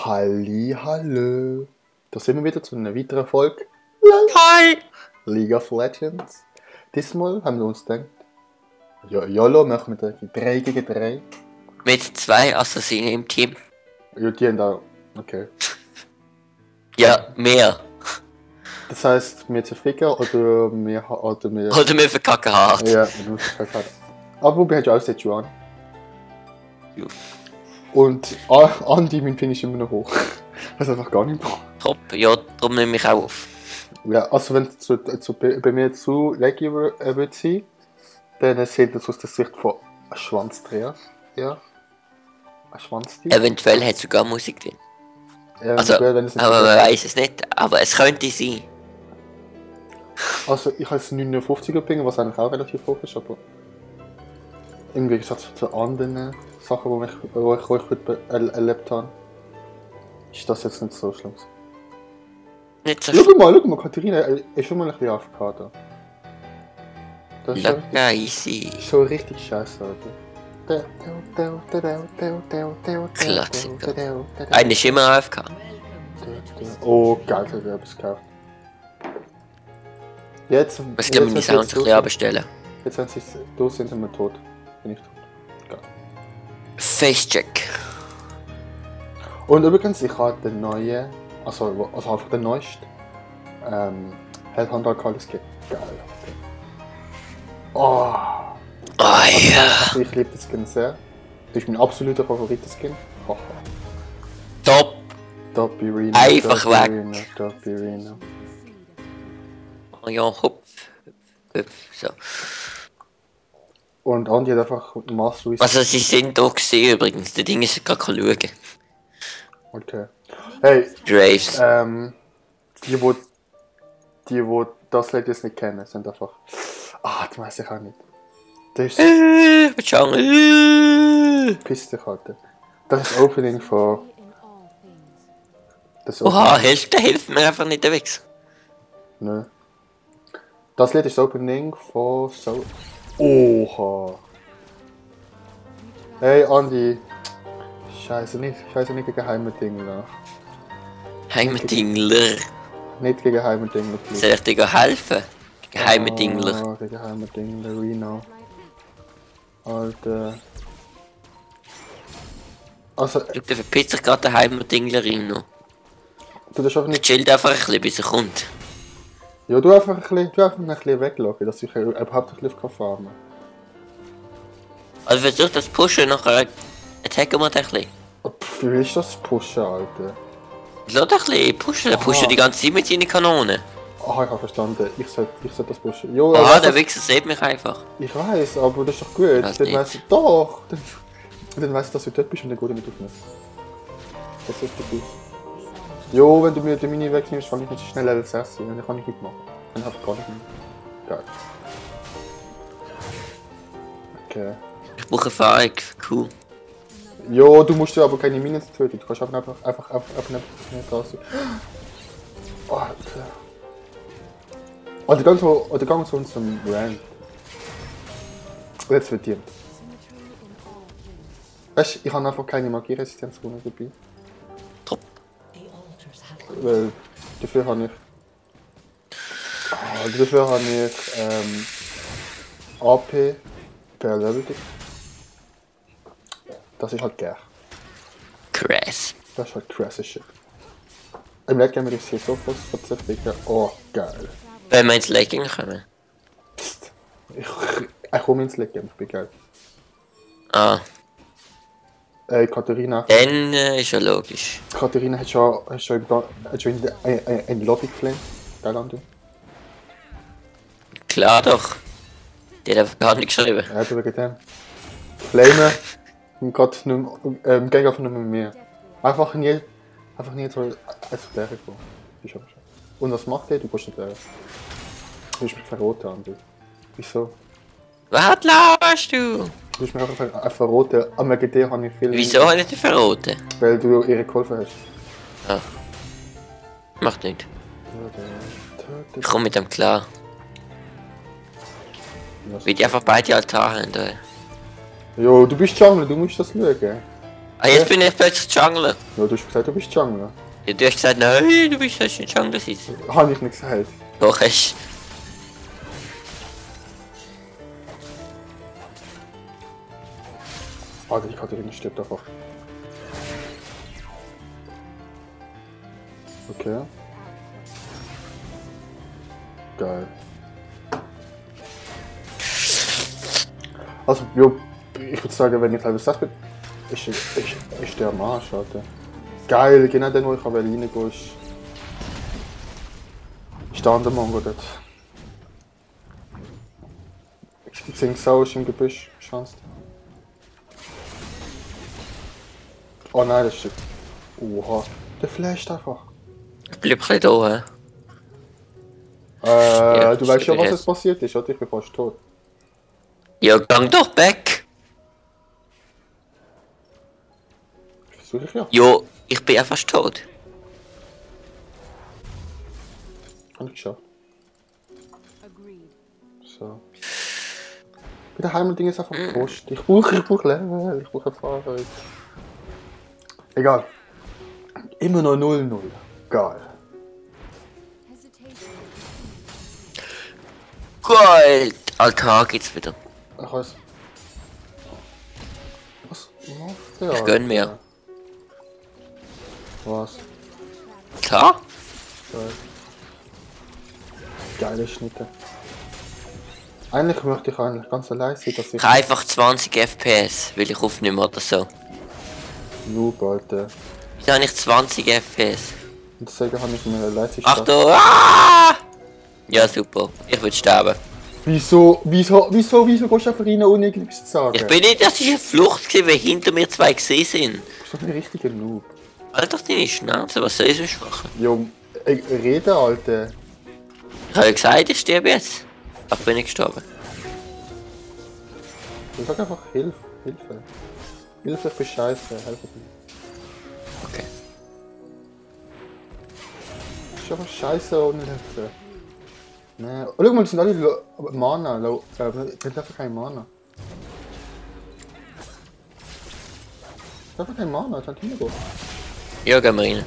Halli, hallo. Da sind wir wieder zu einer weiteren Folge Hi! League of Legends. Diesmal haben wir uns gedacht, ja, YOLO machen wir 3 gegen 3. Mit 2 Assassinen im Team. Ja, die haben auch. Okay. Ja, mehr. Das heisst, wir zerficken oder wir. Oder wir verkacken hart. Ja, wir verkacken. Aber wobei hast du auch Sejuan. Ja. Und Andi, mein Pin ist immer noch hoch. Das ist einfach gar nicht mehr. Top, ja, darum nehme ich auch auf. Ja, also wenn es bei mir zu laggy wird sein, dann sieht das aus der Sicht von Schwanzdreher. Ja. Ein Schwanztier. Eventuell hat es sogar Musik drin. Ja, Also, wenn es nicht aber man weiß es nicht. Aber es könnte sein. Also ich habe jetzt 59er Ping, was eigentlich auch relativ hoch ist, aber im Gegensatz zu anderen Sachen, die ich heute erlebt habe, ist das jetzt nicht so schlimm. Nicht so Schau mal, Katharina ist schon mal ein bisschen AFK da. Das ist locker easy. schon richtig scheiße, Alter. Klassiker. Einer ist immer AFK. Oh, geil, ich habe etwas gekauft. Jetzt, Ich glaube, meine Sounds ein bisschen abstellen. Jetzt sind sie durch, sind wir tot. Bin ich tot. Geil. Facecheck. Und übrigens, ich habe den neuen, also einfach den neuesten, Hellhunter Call Skin. Geil. Oh. Oh ja. Also ich liebe den Skin sehr. Das ist mein absoluter Favorit-Skin. Top. Dopirina. Einfach weg. Dopirina. Oh ja, hopp. So. Und Andi hat einfach Master Reset. Also, sie sind da gesehen übrigens. Der Ding ist gerade schauen. Okay. Hey, Graves. die das Lied jetzt nicht kennen, sind einfach. Das weiß ich auch nicht. Das ist. Mit Jungle. Piss dich, Alter. Das ist das Opening von. Oha, der hilft mir einfach nicht der Wichs. Nö. Das Lied ist das Opening von so. Oha. Hey Andi. Scheiße nicht gegen geheime Dinge. Heimerdingler. Nicht gegen geheime Dinge. Soll ich dir helfen? Heimerdingler. Oh, gegen geheime Dinge, Reno. Alter. Also, Schau, der verpitzt sich gerade den Heimerdingler rein noch. du darfst einfach Er nicht. chillt einfach ein bisschen, bis er kommt. Ja, du einfach ein bisschen wegloggen, dass ich überhaupt ein bisschen farmen kann. Also versuch das pushen, nachher attacken wir den ein bisschen. Wie willst du das pushen, Alter? Lass den ein bisschen pushen, der pusht die ganze Zeit mit seinen Kanonen. Ah, ich habe verstanden. Ich soll das pushen. Jo, Ah, der Wichser sieht mich einfach. Ich weiß, aber das ist doch gut. Das Dann nicht. weiss ich doch. Dann weiss ich, dass du dort bist und dann geht er nicht aufnehmen. Das ist richtig gut. Jo, wenn du mir den Mini wegnimmst, fange ich nicht schnell Level 6 und dann kann ich nicht machen. Dann habe ich gar nicht mehr. Geil. Okay. Ich brauche Erfahrung, cool. Jo, du musst ja aber keine Minen töten. Du kannst einfach nicht da sein. Oh, Alter. Oder gang zu unserem Rand. Jetzt verdient. Weißt du, ich habe einfach keine Magieresistenz-Runde dabei. Top. Weil dafür habe ich. AP per Level. Das ist halt geil. Krass. Das ist halt crazy shit. Im Late Game ist hier so was verzerficken. Oh, geil. Wenn wir ins Legging kommen. Psst. Ich komme ins Late Game, ich bin geil. Ah, Katharina. dann ist ja logisch. Katharina hat schon in die Lobby geflammt. Geil, Andi. Klar doch. Die hat einfach gar nicht geschrieben. Ja, du wegen dem. Flamen. Und gerade im Gang auf nicht mehr. Einfach nie so als Verteidigung kommen. Ist aber schon. Und was macht der? Du kannst nicht. Du hast mich verroten, Andi. Wieso? Was laberst du? Du hast mich einfach verroten. Am GD habe ich viel. Wieso habe ich dich verraten? Weil du ihre geholfen hast. Ah. Macht nicht. Ich komme mit dem klar. Wie die einfach beide Altar haben. Jo, du bist Jungle, du musst das schauen. Ah, jetzt bin ich plötzlich Jungler. Ja, du hast gesagt, du bist Jungler. Ja, du hast gesagt, nein, du bist nicht Jungler. Habe ich nicht gesagt. Doch, hast Ah, die Katharina stirbt einfach. Okay. Geil. Also, jo, ich würde sagen, wenn ich Level 6 bin, ist der am Arsch, Alter. Geil, genau den, wo ich reingehen will, ist der andere Mongo dort. Ich sehe Sau ist im Gebüsch, Chance. Oh nein, das stimmt. Oha, der flasht einfach. bleib ein bisschen da, hä? Ja, du das weißt ist schon, was jetzt. es passiert ist, oder? Ich bin fast tot. Ja, gang doch weg! Versuche ich ja. Jo, ich bin ja fast tot. Habe ich geschafft. So. Bei der Heimatding ist einfach Post. Ich brauche Level, ich brauche Erfahrung. Egal. Immer noch 0-0. Geil. Gold! Altar geht's wieder. Ich weiß. Was macht der? Ich gönn mir. Was? Klar? Geil. Geile Schnitte. Eigentlich möchte ich eigentlich ganz allein sein, dass ich... Ich habe einfach 20 FPS, weil ich aufnehme oder so. Noob, Alter. Wieso habe ich 20 FPS? Und deswegen habe ich eine leise Achtung! Ah! Ja, super. Ich will sterben. Wieso gehst du einfach rein, ohne irgendwas zu sagen? Ich bin nicht, das ist eine Flucht gewesen, weil hinter mir zwei gesehen sind. Du bist doch ein richtiger Noob. Halt doch deine Schnauze, was soll ich sonst machen? Junge, rede, Alter. Ich habe ja gesagt, ich sterbe jetzt. Ach, bin ich gestorben. Ich sag einfach Hilfe. Hilfe, ich bin scheiße, helfe mir. Okay. Das ist einfach scheiße ohne Hilfe. Nee. Oh, schau mal, das sind alle Mana. Ich hab einfach kein Mana. Ich hab einfach kein Mana, das hat Hero. Ja, gehen wir rein.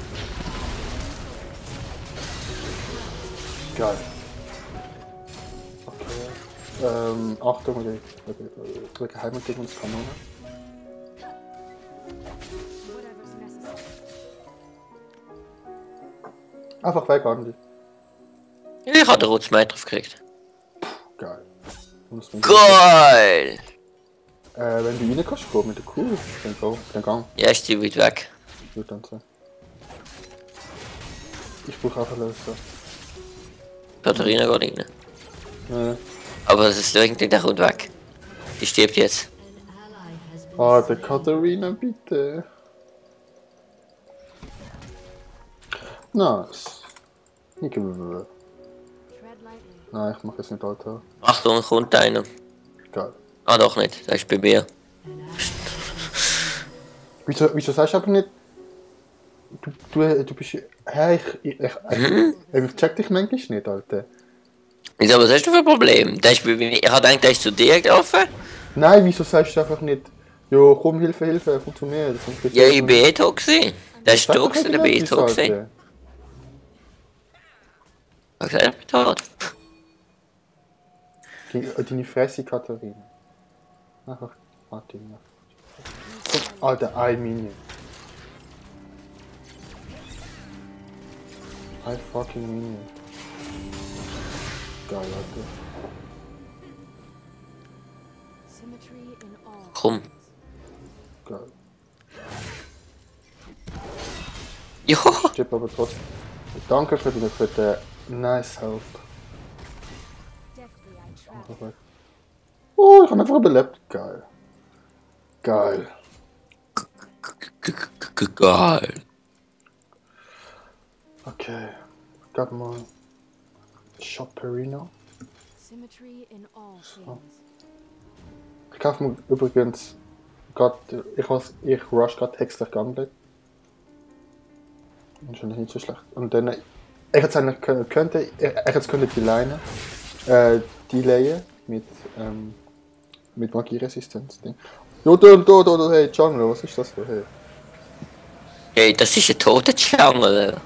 Geil. Okay. Achtung, okay. Heimat gegen uns Kanone. Einfach weg, Andi. Ich habe den roten Smite drauf gekriegt. Geil. Geil! Wenn du rein kannst, mit der Kuh, dann gang. Ja, ist die weit weg. Wird dann so. Ich brauche einfach Löser. Katharina geht rein. Nee. Aber das ist irgendwie der kommt weg. Die stirbt jetzt. Ah, der Katharina, bitte. Nice. Nein, ich mache jetzt nicht Alter. Achtung, kommt einer. Geil. Ah, doch nicht. Das ist bei mir. Wieso sagst du aber nicht... Du bist... Hä, ich check dich manchmal nicht, Alter. Wieso, was hast du für ein Problem? Der ist bei mir. Ich habe gedacht, der ist zu dir gelaufen. Nein, wieso sagst du einfach nicht... Jo, komm, Hilfe, komm zu mir. Ja, ich bin eh tot gewesen. Der ist tot gewesen, der bin ich tot gewesen. Ich habe gesagt, ich bin tot. Deine Fresse, Katharina. Einfach... Martin. Alter, ein Minion. Ein fucking Minion. Geil, Alter. Komm. Geil. Jo! Chip aber trotzdem. Danke für den nice Help. Oh, ich habe einfach überlebt. Geil. Geil. Geil. Okay. Gab mal Shopperino. So. Ich kaufe mir übrigens gerade, ich rush gerade Hextech Gunblade. Wahrscheinlich nicht so schlecht. Und dann, ich hätte es eigentlich könnte die Leine, delayen mit Magieresistenz. Jo, hey Jungle, was ist das für hey? Hey, das ist ein toter Jungle.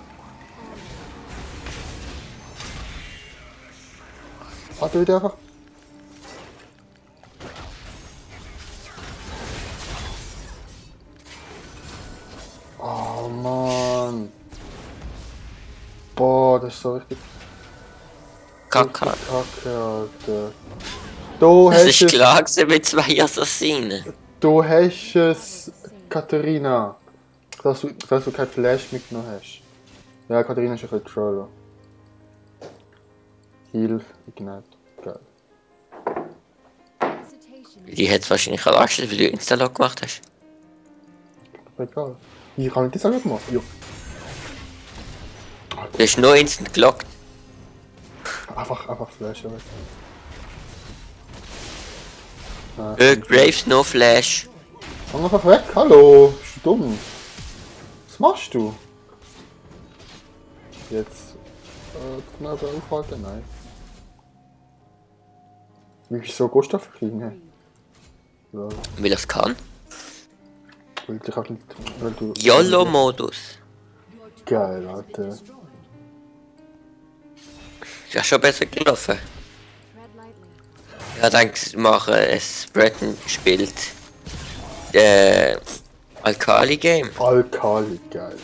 Ah, du einfach. Oh Mann. Boah, das ist so richtig. Kacke. Kacke, Alter. Du Das hast ist es. klar gewesen mit 2 Assassinen. Du hast es, Katharina. Dass du kein Flash mitgenommen hast. Ja, Katharina ist ein bisschen Troller. Heal, Ignite. Geil. Die hat wahrscheinlich erwartet, weil du Installog gemacht hast. Egal. Ich kann das auch nicht machen. Ja. Du hast nur instant gelockt. Einfach Flash, ja. Graves, no Flash. Komm einfach weg, hallo! Bist du dumm? Was machst du? Jetzt. Knapp aufhalten? Nein. Wieso gehst du einfach rein? Ja, Weil ich es kann. weil ich auch nicht. Weil du. YOLO-Modus. Geil, Alter. Ist ja schon besser gelaufen. Ja, dann machen es Breton spielt Alkali-Game. Alkali, geil.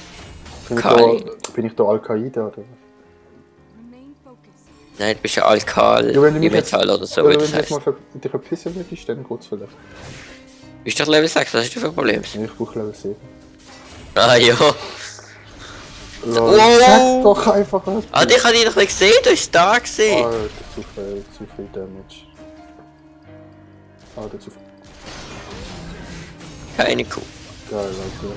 Kali. Bin ich da Al-Qaida oder was? Nein, du bist ja Alkal, Ja, wenn du mich jetzt, Metall oder so, oder wie wenn das du jetzt heißt. mal dich verpissen würdest, dann geht's vielleicht. Bist doch Level 6, was hast du für ein Problem? Ich brauche Level 7. Ah ja. Lol, Wow. sag doch einfach etwas. Ah, dich habe ich doch nicht gesehen, du bist da gesehen. Alter, zu viel Damage. Alter, zu viel. Keine Kuh. Geil, Alter.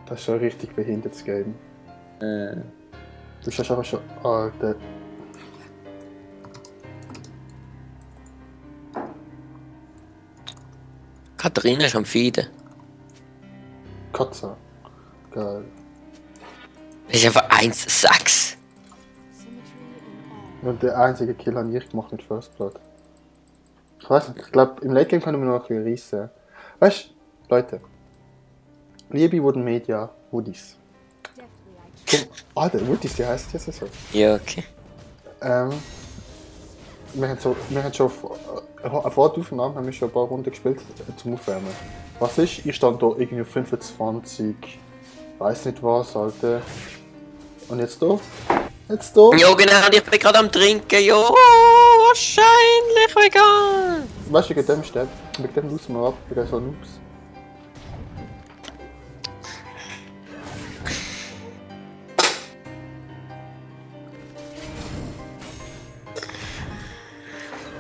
Das ist ein richtig behindertes Game. Du hast einfach schon. Alter. Katharina ist am Feeden. Katze. Geil. Das ist einfach 1-6. Und der einzige Kill habe ich gemacht mit First Blood. Ich weiß nicht, ich glaube, im Late Game können wir noch ein bisschen reissen. Weißt du, Leute. Liebe Wooden Media, Woodies. Alter, Woodies, die heißt jetzt so. Ja, okay. Wir haben schon vor der Aufnahme haben wir schon ein paar Runden gespielt zum Aufwärmen. Was ist? Ich stand da irgendwie 25, weiß nicht was, Alter. Und jetzt da? Jetzt da? Ja, genau, ich bin gerade am Trinken, ja. Wahrscheinlich vegan. Weißt du, wegen dem steht, wegen dem los wir ab, wegen so Noobs.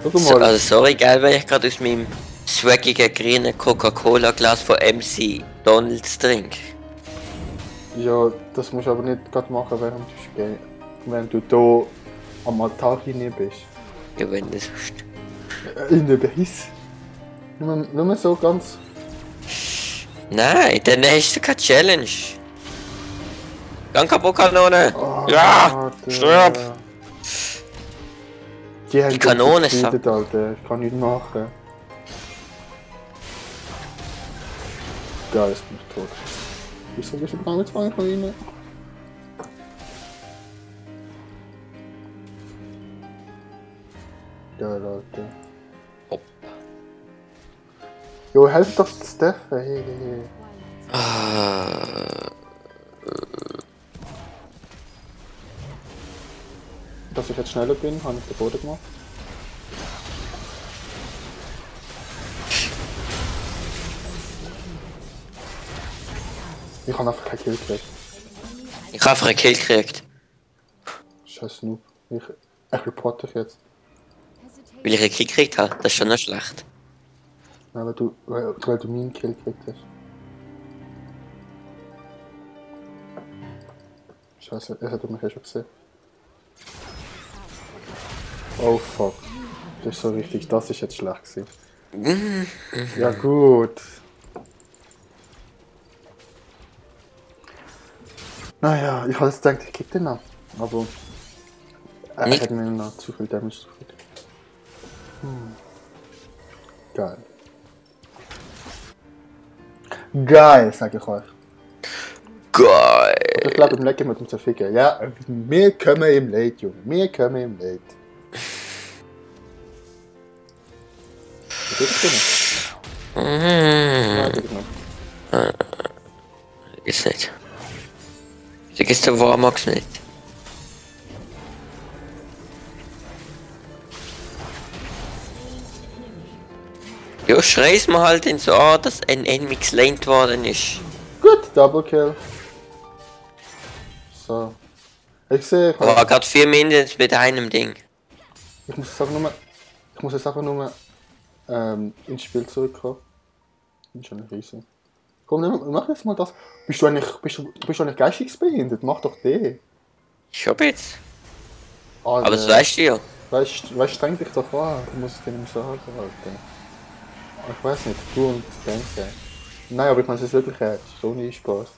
Schau So, mal. also sorry, geil, wenn ich gerade aus meinem swaggigen grünen Coca-Cola-Glas von MC Donalds trinke. Ja, das musst du aber nicht gerade machen, während du hier am Altar hinein bist. Ja, wenn das ist. In der Base. Nur so ganz. Nein, dann hast du keine Challenge. Gang kaputt, Kanone! Oh, Ja! Alter. Stirb! Die haben Kanone uns getötet, Alter. Ich kann nichts machen. Geil, jetzt bin ich tot. Wieso bist du gar nicht zwei von ihnen? Geil, Alter. Hopp. Jo, helf doch Steph. Hey. Ah, Dass ich jetzt schneller bin, habe ich den Boden gemacht. Ich habe einfach keinen Kill gekriegt. ich habe einfach einen Kill gekriegt, Scheiß Noob. Ich reporte dich jetzt. weil ich einen Kill gekriegt habe. Das ist schon noch schlecht. Nein, weil du meinen Kill gekriegt hast. Scheiße, er hat mich ja schon gesehen. Oh fuck. Das ist so richtig, das ist jetzt schlecht gewesen. Ja gut. Naja, ich habe jetzt gedacht, ich krieg den noch. Aber er Nicht. hat mir noch zu viel Damage zugefügt. Geil. Geil, sag ich euch. Geil. Ich glaube, im Late Game wird uns ficken. Ja, wir kommen im Late, Junge. Wir kommen im Late. Was ist das denn? Nein, das ist nicht. Ist nicht. Sag ist der Warmax nicht. Ja, schrei's mal halt in so an, dass ein Enemy geslaned worden ist. Gut, Double Kill. So. Ich sehe. Aber gerade 4 Minions mit einem Ding. Ich muss jetzt einfach nur ins Spiel zurückkommen. Das ist schon ein Riesen. Komm, mach jetzt mal das. Bist du eigentlich geistig behindert? Mach doch den. Ich hab jetzt. Alter, Aber das weißt du ja. Weißt, streng dich doch an. Du musst es dir nicht sagen, Alter. Ich weiß nicht, du und denke. Nein, aber ich meine es ist wirklich ernst. So nie Spaß.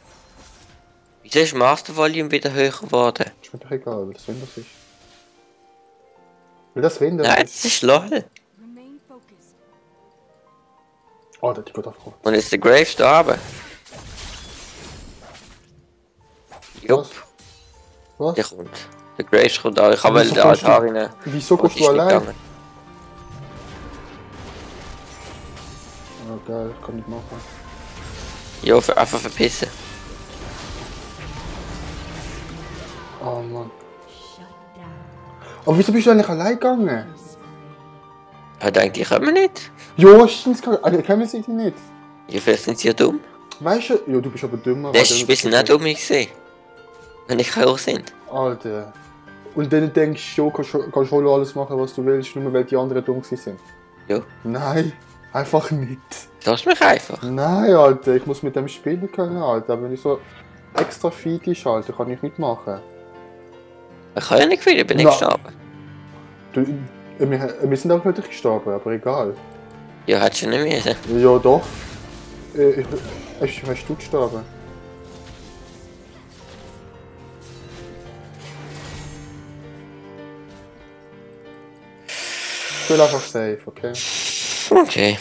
Wieso ist Master Volume wieder höher geworden? Ist mir doch egal, weil das Windows ist. Weil das Windows Nein, das ist LOL. Oh, der geht einfach auf. Und ist der Graves da oben? Jupp, Was? der kommt. Der Graves kommt auch. Ich habe Wieso den kommst du- Altar rein. Wieso Und kommst ist du nicht allein? gegangen. Oh geil, ich kann nicht machen. Ja, einfach verpissen. Oh Mann. Aber wieso bist du eigentlich allein gegangen? Ich denke, die kommen nicht. Ja, stimmt, kennen sie die nicht. Ja, vielleicht sind sie ja dumm. Weißt du, ja, du bist aber dümmer. Das ist ein bisschen nicht dumm gesehen. Wenn ich hoch sind. Alter. Und dann denkst du, kannst du alles machen, was du willst, nur weil die anderen dumm gewesen sind. Ja. Nein, einfach nicht. Lass mich einfach. Nein, Alter, ich muss mit dem spielen können, Alter. Wenn ich so extra fit ist, Alter, kann ich nicht machen. Ich kann ja nicht viel, ich bin nicht Na. gestorben. Wir sind auch wirklich gestorben, aber egal. Ja, hättest du nicht müssen. Ja, doch. Hast du gestorben? Ich will einfach safe, okay? Okay.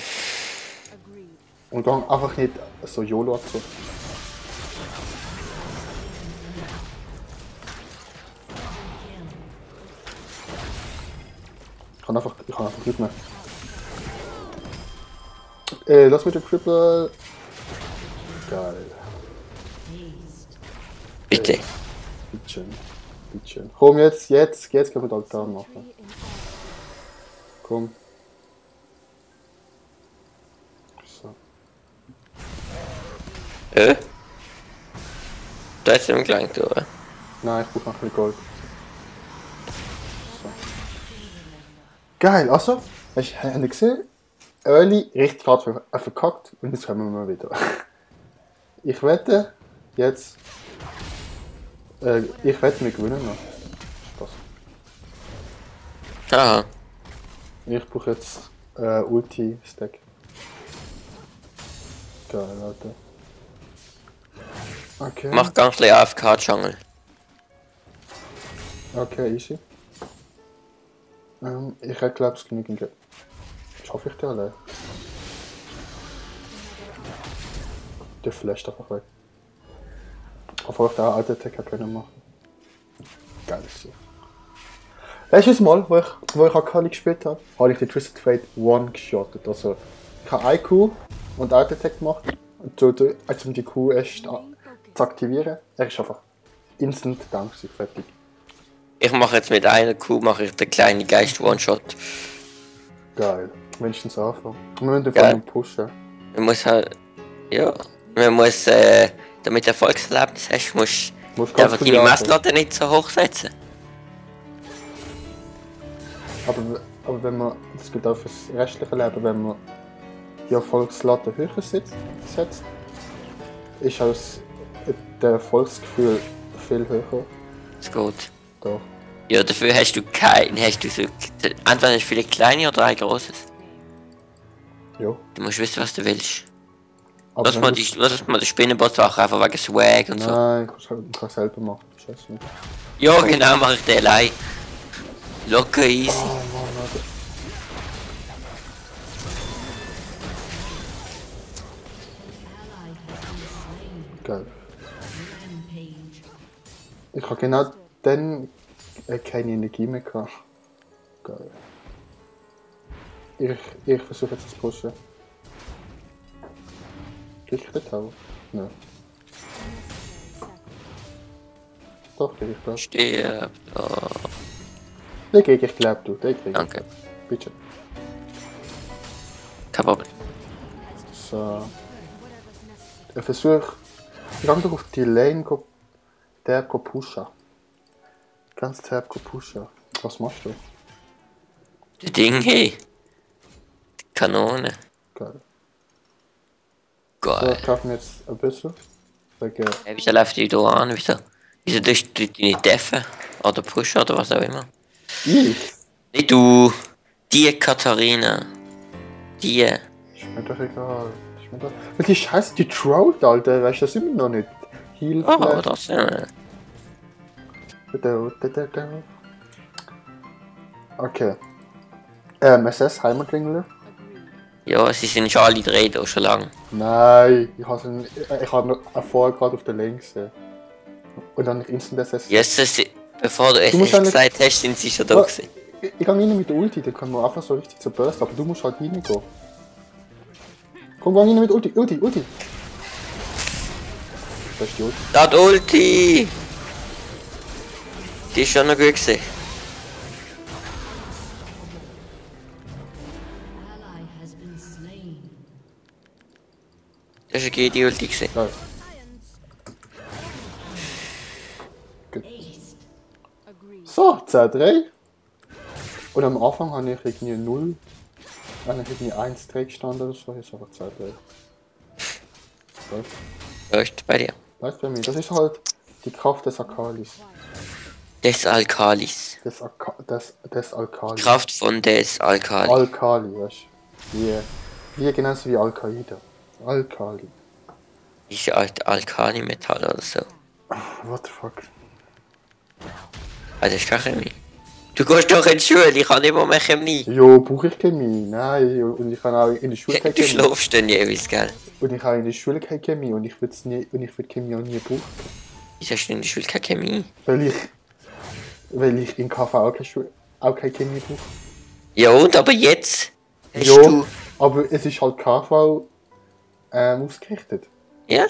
Und dann einfach nicht so YOLO dazu. Ich kann einfach nicht mehr. Lass mit dem Triple. Geil. Bitte. Bitteschön. Bitteschön. Komm, jetzt können wir den Altar machen. Komm. So. Da ist im Kleinen durch. Nein, ich brauche noch ein bisschen Gold. So. Geil, also, habt ihr gesehen? Early richtig hart verkackt und jetzt kommen wir mal wieder. Ich wette, jetzt. Ich wette, wir gewinnen noch. Spaß. Aha. Ich brauche jetzt Ulti-Stack. Geil, Alter. Okay. Mach ganz bisschen AFK-Jungle. Okay, easy. Ich hätte glaube ich genügend. Schaffe ich den alle? Der flasht einfach weg. Obwohl ich den alten Attack können machen. Geil ist sie. Letztes Mal, wo ich Akali gespielt habe, habe ich die Twisted Fate 1 geschottet. Also, ich habe eine Q und Alt Attack gemacht, um die Q erst zu aktivieren. Er ist einfach instant down gewesen, fertig. Ich mache jetzt mit einer Kuh mache ich den kleinen Geist One-Shot. Geil. Wenigstens anfangen. Wir müssen den Geil. Fall pushen. Man muss halt. Ja. Man muss, damit du Erfolgserlebnis hast, musst Muss du einfach viel deine anfangen. Messlatte nicht so hoch setzen. Aber wenn man, das gilt auch fürs restliche Leben, wenn man die Erfolgslatte höher setzt, ist auch der Erfolgsgefühl viel höher. Ist gut. Doch. Ja, dafür hast du so. Entweder hast du viele kleine oder ein großes. Ja. Du musst wissen, was du willst. Aber Lass mal den Spinnenboss machen, einfach wegen Swag und so. Nein, ich kann es selber machen. Scheiße nicht. Ja, genau, mache ich den allein. Locker easy. Oh Mann, Alter. Geil. Ich habe genau dann keine Energie mehr gehabt. Geil. Ich versuche jetzt zu pushen. Krieg ich den Tower? Nein. Doch, krieg ich das. Stirb. Oh. Den krieg ich, glaub du. Den krieg ich. Danke. Bitte. Kein Problem. So. Ich versuche. Ich kann doch auf die Lane Tab pushen. Ganz Tab pushen. Was machst du? Die Ding, hey. Die Kanone. Geil. So, Geil. ich kaufe mir jetzt ein bisschen. Wegen. Wieso läuft die da an? Wieso tust du die nicht deffen? Oder pushen oder was auch immer? Ich? Nicht du. Die Katharina. Die. Ist mir doch egal. Ist mir doch... Weil die Scheiße, die trollt, Alter. Weißt du das immer noch nicht? Hilfe. Oh, das ja. Okay. SS Heimatringler? Ja, sie sind schon alle drei da, schon lange. Nein, ich habe noch vorher gerade auf der Lane gesehen. Und dann instant SS. Yes, bevor du es musst nicht eigentlich- gesagt hast, sind sie schon da Oh. gewesen. Ich kann rein mit der Ulti, dann können wir einfach so richtig zur Burst, aber du musst halt reingehen. Komm, geh rein mit Ulti, Ulti! Das ist die Ulti. Da die Ulti! Die ist schon noch gut gewesen. Das war eine gute Ulti gewesen. Geil. Gut. So, 10-3. Und am Anfang habe ich irgendwie 0. Dann habe ich irgendwie 1-3 gestanden oder so, jetzt aber 10-3. Läuft bei dir. Weißt du, bei mir, das ist halt die Kraft des Akalis. Des Alkalis. Des Alkali. Kraft von des Alkali. Alkali, weißt du? Wie genauso wie Al-Qaida. Alkali. Ist Alkali-Metall oder so. What the fuck? Ah, das ist keine Chemie. Du gehst doch in die Schule, ich habe nicht mal mehr Chemie. Jo, brauche ich Chemie? Nein, und ich kann auch in der Schule keine Du Chemie. schlafst dann jeweils, gell? Und ich habe in der Schule keine Chemie und ich würde Chemie auch nie brauchen. Wieso hast du in der Schule keine Chemie? Weil ich in KV auch keine Chemie brauche. Ja und, aber jetzt hast Ja, du... aber es ist halt KV ausgerichtet. Ja?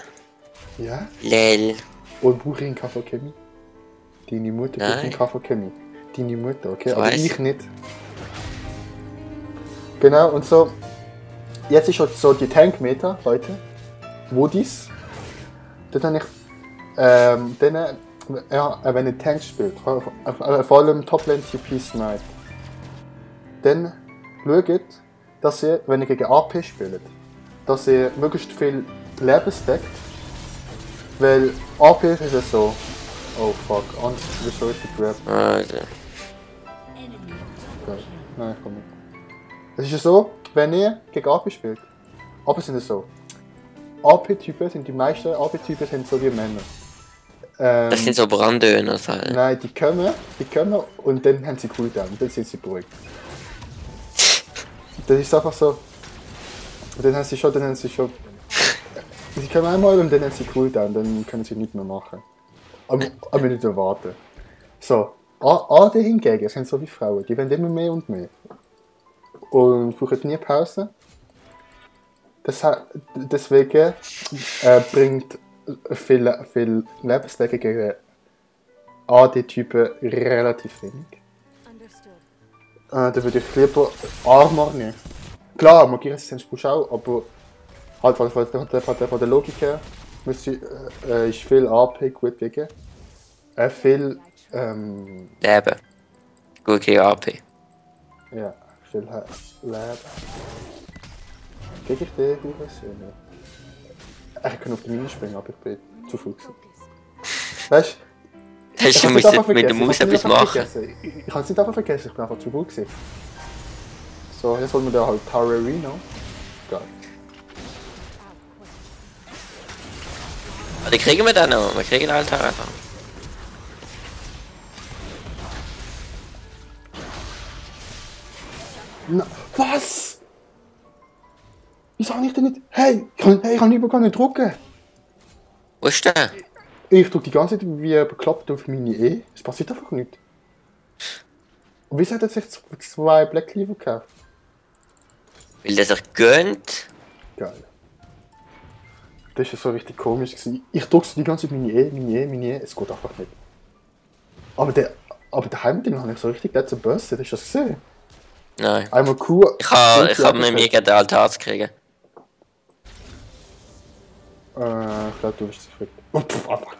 Ja? Lel. Und brauche ich in KV Chemie? Deine Mutter braucht in Nein. KV Chemie. Deine Mutter, okay? Ich Aber weiss. ich nicht. Genau, und so. Jetzt ist halt so die Tankmeter, Leute. Wo dies? Dort habe ich. Wenn ihr Tank spielt, vor allem Toplane TP Snipe, dann schaut, dass ihr, wenn ihr gegen AP spielt, dass ihr möglichst viel Leben stackt. Weil AP ist ja so. Oh fuck, anders ist so richtig grab. Also. Okay. Nein, komm nicht. Es ist ja so, wenn ihr gegen AP spielt, aber sind es so. AP-Typen sind die meisten AP-Typen sind so wie Männer. Das sind so Brandöner, halt. Nein, die kommen und dann haben sie Cooldown, dann sind sie beruhigt. Das ist einfach so. Dann haben sie schon. Sie kommen einmal und dann haben sie Cooldown, dann können sie nichts mehr machen. Aber nicht warten. So, AD hingegen sind so wie Frauen, die werden immer mehr und mehr. Und brauchen nie Pause. Deswegen bringt viel Lebenslänge gegen AD-Typen relativ wenig. Da würde ich lieber Armor nehmen. Klar, Magieresistenz brauchst du auch, aber halt von der Logik her ist viel AP gut gegen. Viel Leben. Gut gegen AP. ja, viel Leben. Krieg ich den Hurensohn? Ich kann auf die Mine springen, aber ich bin zu faul gewesen. Weißt Du musst mit der Maus etwas machen. Ich kann es nicht einfach vergessen, ich bin einfach zu faul gewesen. So, jetzt holen wir da halt Tararino. Geil. Die kriegen wir dann noch. Wir kriegen halt einfach. Na, was? Wieso habe ich denn nicht... Hey, ich kann überhaupt nicht drucken. Wo ist der? Ich drücke die ganze Zeit wie bekloppt auf meine E. Es passiert einfach nichts. Und wieso hat er sich 2 Black Cleaver gekauft? Weil der sich gönnt. Geil. Das war so richtig komisch gewesen. Ich drücke die ganze Zeit meine E. Es geht einfach nicht. Aber der Heimding habe ich so richtig letzte Börse, hast du das gesehen? Nein. Einmal Q. Ich hab mir mega den Altar zu kriegen. Ich glaube, du bist zufrieden. Oh, einfach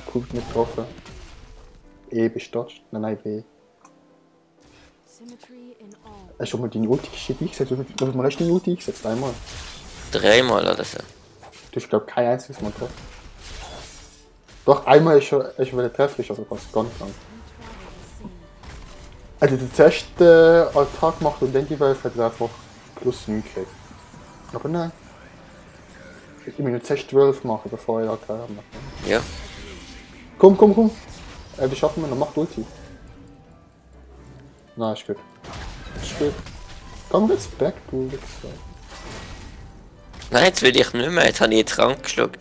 Q nicht getroffen. E bestotzt. Nein, B. Hast du schon mal deine Ulti eingesetzt? Wie viel Mal hast du deine Ulti eingesetzt? Einmal? 3-mal oder so. Du hast, glaube ich, kein einziges Mal getroffen. Doch, einmal ist schon wieder trefflich, aber fast gar nicht lang. Also den ersten Altar gemacht und dann die Welt hat er einfach plus 9 gekriegt. Aber nein. Ich muss nur zuerst 12 machen, bevor ich Altar mache. Ja. Komm. Die schaffen wir noch, mach Ulti. Nein, ist gut. Komm jetzt back, du Wichser. Nein, jetzt will ich nicht mehr. Jetzt habe ich jetzt krank geschluckt.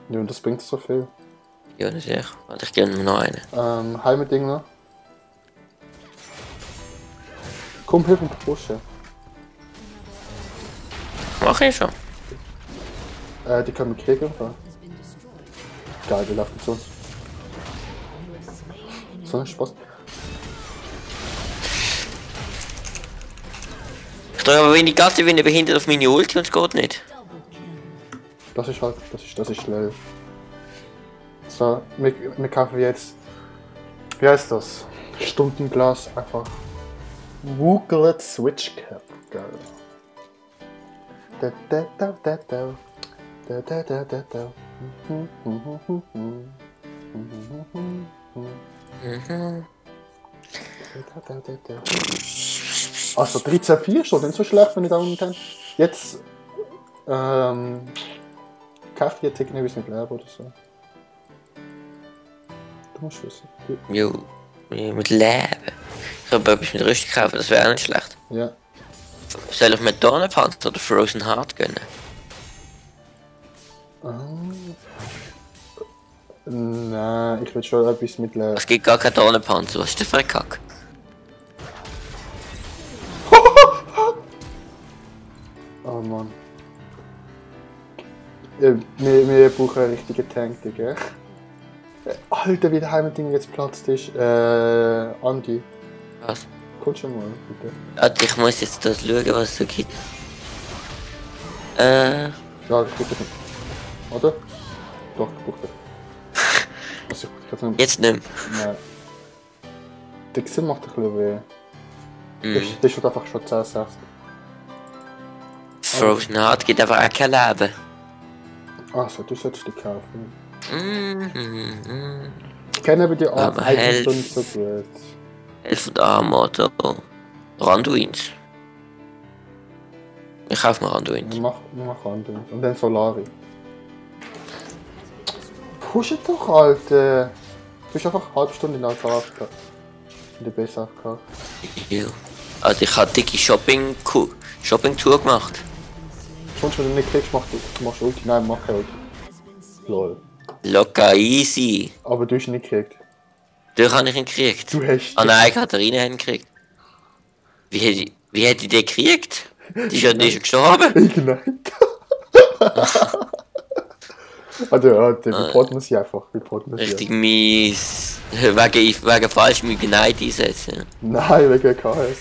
Ja, und das bringt so viel. Ja, natürlich. Warte, ich gebe mir noch einen. Heimding noch. Komm, hilf mir pushen. Mach ich schon. Die können wir kriegen, oder? Geil, die laufen zu uns. So ein Spaß. Ich drücke aber wenig Gas, ich bin behindert auf meine Ulti und es geht nicht. Das ist halt, das ist schnell. So, wir kaufen jetzt, wie heißt das? Stundenglas, einfach. Wooglet Switch Cap, geil. Also 13,4 schon, nicht so schlecht, wenn ich da unten. Jetzt kauft ihr Ticket nicht leer oder so. Du musst wissen. Jo, mit Leben. Ich habe etwas mit Rüstung kaufen, das wäre auch nicht schlecht. Ja. Soll ich mit Dornenpanzer oder Frozen Heart gönnen? Nein, ich will schon etwas mit leer. Es gibt gar keinen Dornenpanzer, was ist das für ein Kack? Oh Mann. Ja, wir brauchen einen richtigen Tank, gell? Alter, wie der Heimatding jetzt platzt ist. Andi. Was? Komm schon mal, bitte. Warte, ich muss jetzt das schauen, was es so gibt. Ja, ich brauche das nicht. Oder? Doch, ich brauche das. Also, ich kann nicht. Jetzt nicht mehr. Nein. Der Gesicht macht ein bisschen weh. Mhm. Das ist einfach schon 10,6. Frozen Heart gibt einfach auch kein Leben. Achso, du solltest die kaufen. Mhm. Ich kenne aber die Aber Items doch nicht so gut. Elf und Armor, da. Randuins. Ich kaufe mir Randuins. Mach andere. Und dann Solari. Push doch, Alter! Du bist einfach eine halbe Stunde in der AFK. In der Base AFK. Ja. Also ich habe dicke Shopping-Tour gemacht. Sonst, wenn du nicht kriegst, machst du Ulti. Nein, mach keine Ulti. Lol. Locker easy. Aber du hast ihn nicht gekriegt. Durch habe ich ihn gekriegt. Du hast Ah nein, Katharina hat ihn gekriegt. Wie hätte ich den gekriegt? Die ist ja nicht schon gestorben. Nein. Also, ja, reporten wir sie einfach. Richtig mies. Wegen falsch mit Ignite einsetzen. Nein, wegen KS.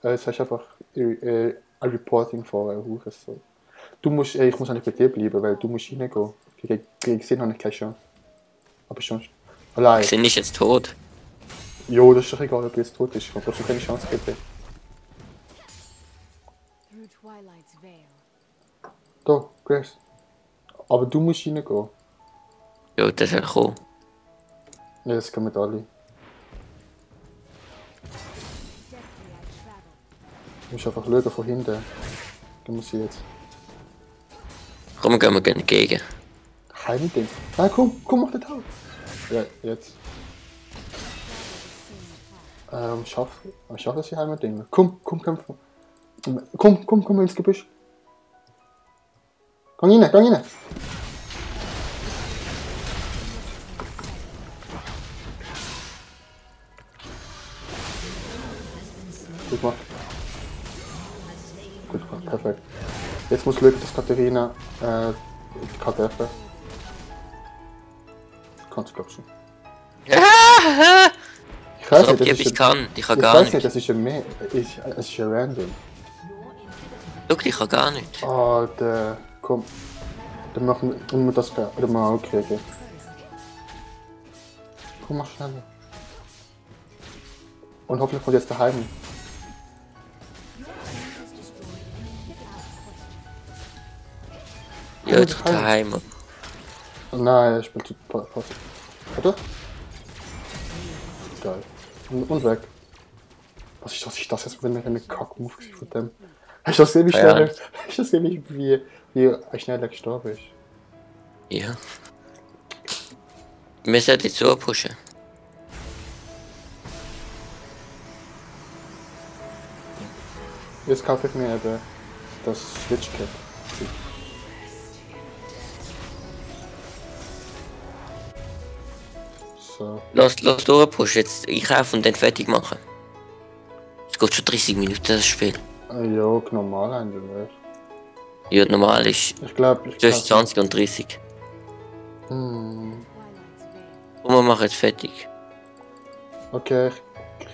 Es heißt einfach ein Reporting vorher. So. Du musst, ich muss eigentlich bei dir bleiben, weil du musst reingehen. Gegen Sinn habe ich keine Chance. Aber schon. Allein. Sind nicht jetzt tot. Jo, das ist doch egal, ob du jetzt tot bist. Ich habe trotzdem keine Chance gegeben. Da, Grace. Aber du musst reingehen. Ja, das soll kommen. Ja, das können wir alle. Du musst einfach schauen von hinten. Da muss ich jetzt. Komm, gehen wir entgegen. Keine Ding. Nein, komm, mach das halt. Ja, jetzt. Schaff das hier einmal Ding. Komm ins Gebüsch. Geh rein, geh rein. Gut gemacht. Gut gemacht, perfekt. Jetzt muss Glück, dass Katharina die Karte öffnen. Kannst du, glaub schon. Ich weiß nicht, Ich kann ich gar weiß nicht. nicht, das ist es ist ein Random. Schau, ich kann gar nicht. Alter, komm. Dann machen wir das oder mal auch kriegen. Komm, mach schneller. Und hoffentlich kommt jetzt daheim. Ja, jetzt daheim. Nein, ich bin zu passiv. Warte. Geil. Und weg. Was ist das jetzt für eine Kack-Move von dem? Hast du das gesehen, wie schnell hast du das gesehen, wie schnell er gestorben ist? Ja. Wir sollten jetzt so pushen. Jetzt kaufe ich mir eben das Switch-Kit. So. Lass durchpushen, jetzt einkaufen und dann fertig machen. Es geht schon 30 Minuten, das Spiel. Ja, normal eigentlich. Ja, normal ist Ich glaube, zwischen 20 und 30. Und wir machen jetzt fertig. Okay,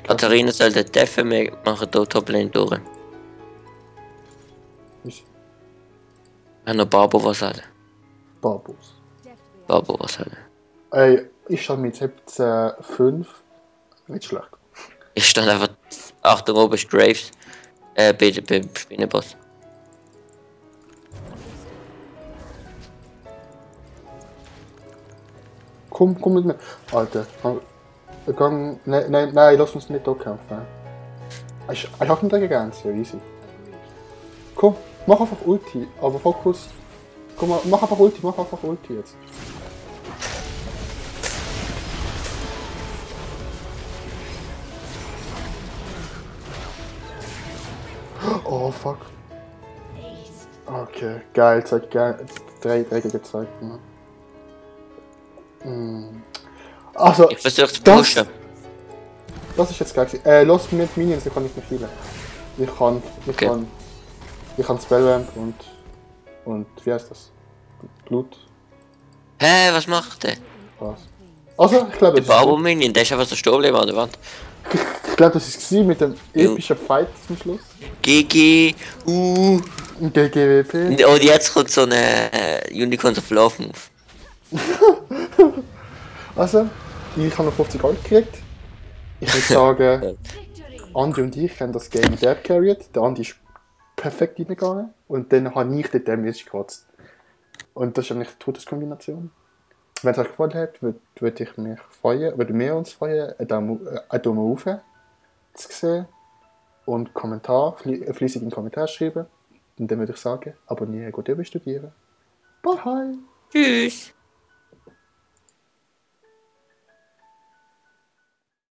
Katharina soll den treffen, wir machen hier Toplane durch. Wir haben noch Barbo was sagen. Barbos. Barbo was sagen. Ey, ich stand mit 17,5. Nicht schlecht. Ich stand einfach, Achtung, oben ist Graves. Beim Spinnenboss. Komm mit mir. Alter, nein, lass uns nicht da kämpfen. Ich hab nicht dagegen, so easy. Komm, mach einfach Ulti, aber Fokus. Komm mal, mach einfach Ulti jetzt. Oh fuck. Okay, geil, zeigt geil. Drei gezeigt. Also, Ich versuche zu pushen. Das ist jetzt geil. Los mit Minions, ich kann nicht mehr healen. Ich kann Spellramp und wie heißt das? Blut. Hä, was macht der? Was? Also, ich glaube, Der Barbo-Minion, der ist einfach so stehen geblieben an der Wand. Ich glaube, das war mit dem epischen Fight zum Schluss. GG, GGWP. Und jetzt kommt so eine Unicorns of Love Move. Also, ich habe noch 50 Gold gekriegt. Ich würde sagen, Andi und ich haben das Game Dab carried. Der Andi ist perfekt reingegangen. Und dann habe ich den Damage gekratzt. Und das ist eigentlich die Todeskombination. Wenn es euch gefallen hat, würde ich mich freuen, würden wir uns freuen, einen Daumen hoch zu sehen. Und fließig in den Kommentar schreiben. Und dann würde ich sagen, abonnieren, gut studieren. Bye! Tschüss!